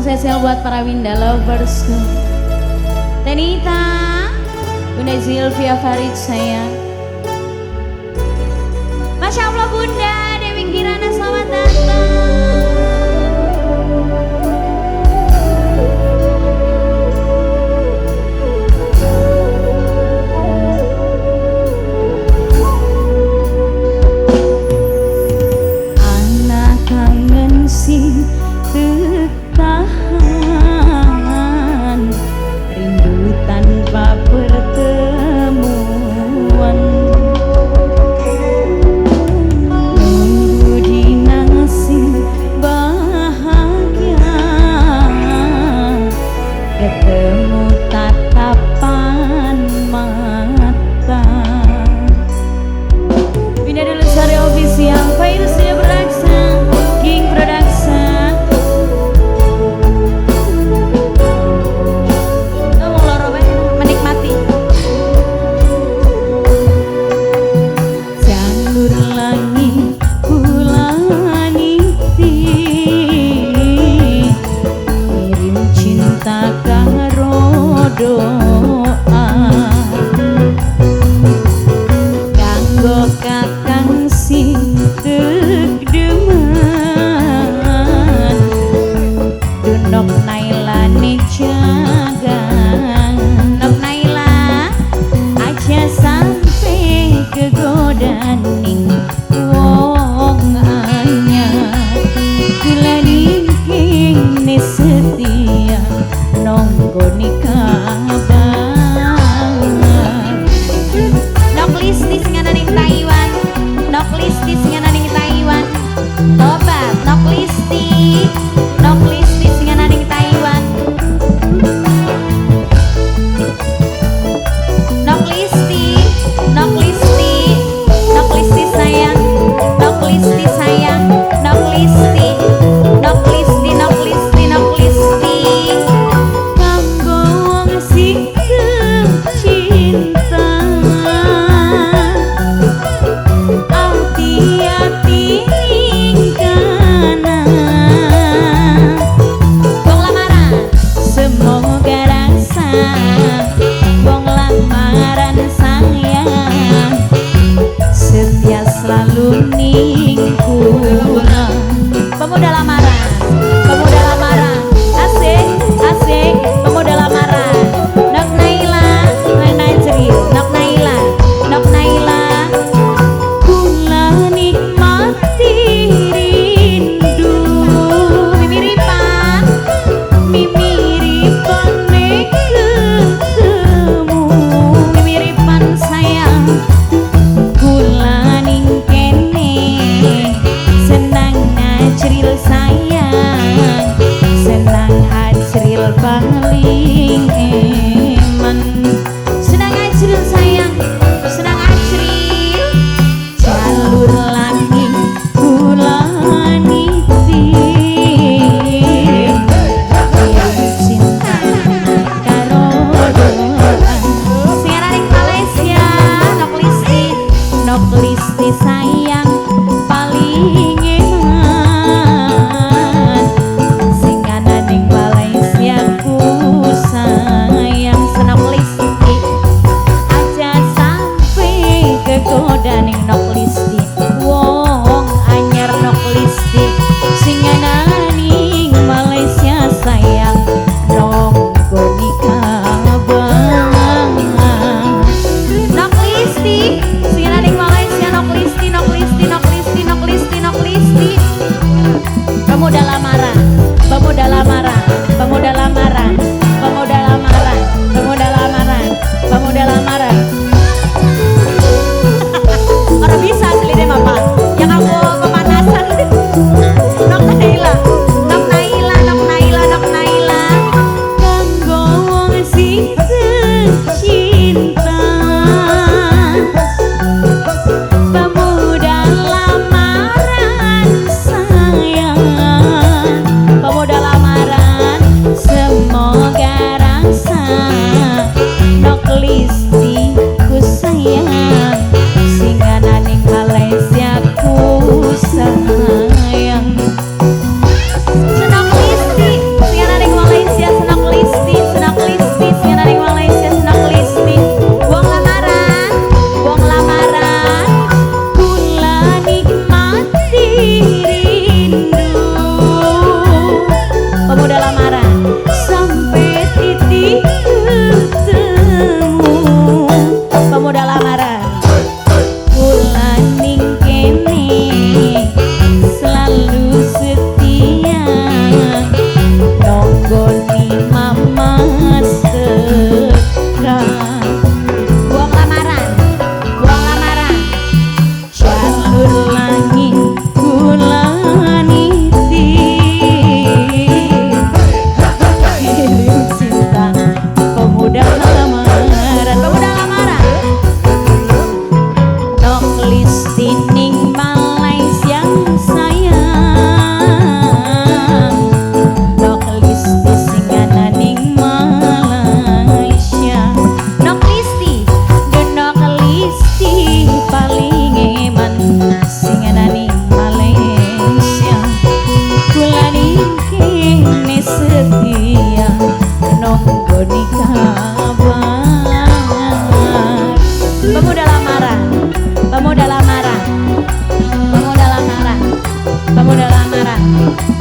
Spesial buat para Winda lovers. Tenita, Bunda Zilvia Farid sayang. Masya Allah Bunda Dewi Kirana, selamat datang. Anak kangen sing tahan, rindu tanpa pertemuan, nunggu di nasib bahagia, ketemu tatapan mata. Winda Lestari Official, Fairuz Production, King Production. Doa kanggo kakang sing demen, dunok Naila jagan, Nok Naila aja sampe kegoda ning wong anyar, kula kene setia nonggo nikah. Nok Listi sing ana ning Taiwan, Nok Listi sing ana ning Taiwan. Tobat Nok Listi, Nok Listi sing ana ning Taiwan. Nok Listi, Nok Listi, Nok Listi sayang, Nok Listi sayang, Nok Listi, Nok Listi, Nok Listi, Nok Listi. Kanggo wong sing cinta, ati-ati ning kana. Wong lamaran, semoga rasa wong lamaran sayang, setia selalu ning kula. Pemuda lamaran, pemuda lamaran, asik, asik, pemuda lamaran. Nok Naila, Nok Najril, Nok Naila, Nok Naila. Kula nikmati rindu, mimiripan, mimiripan nek ketemu, mimiripan sayang. Kula ning kene senang Najril sayang, senang Ajril paling eman, senang Ajril sayang, senang Ajril. Jalur langit kula niti, cinta karo doa. Sing ana ning Malaysia, Nok Listi, Nok Listi sayang paling eman. Sing ana ning Malaysia ku sayang, senok Listi aja sampe kegoda ning Nok Listi, wong anyar Nok Listi sing ana ning Malaysia sayang, nonggo kabar. Nok Listi sing ana ning Malaysia, Nok Listi, Nok Listi, Nok Listi, Nok Listi, Nok Listi. Pemuda lamaran, pemuda lamaran, pemuda lamaran, pemuda lamaran, pemuda lamaran, pemuda lamaran. Orang bisa asli deh bapak, yang aku kepanasan. Nok Naila, Nok Naila, Nok Naila, Nok Naila. Kanggo wong sing cinta, pemuda lamaran sayang. Lamaran.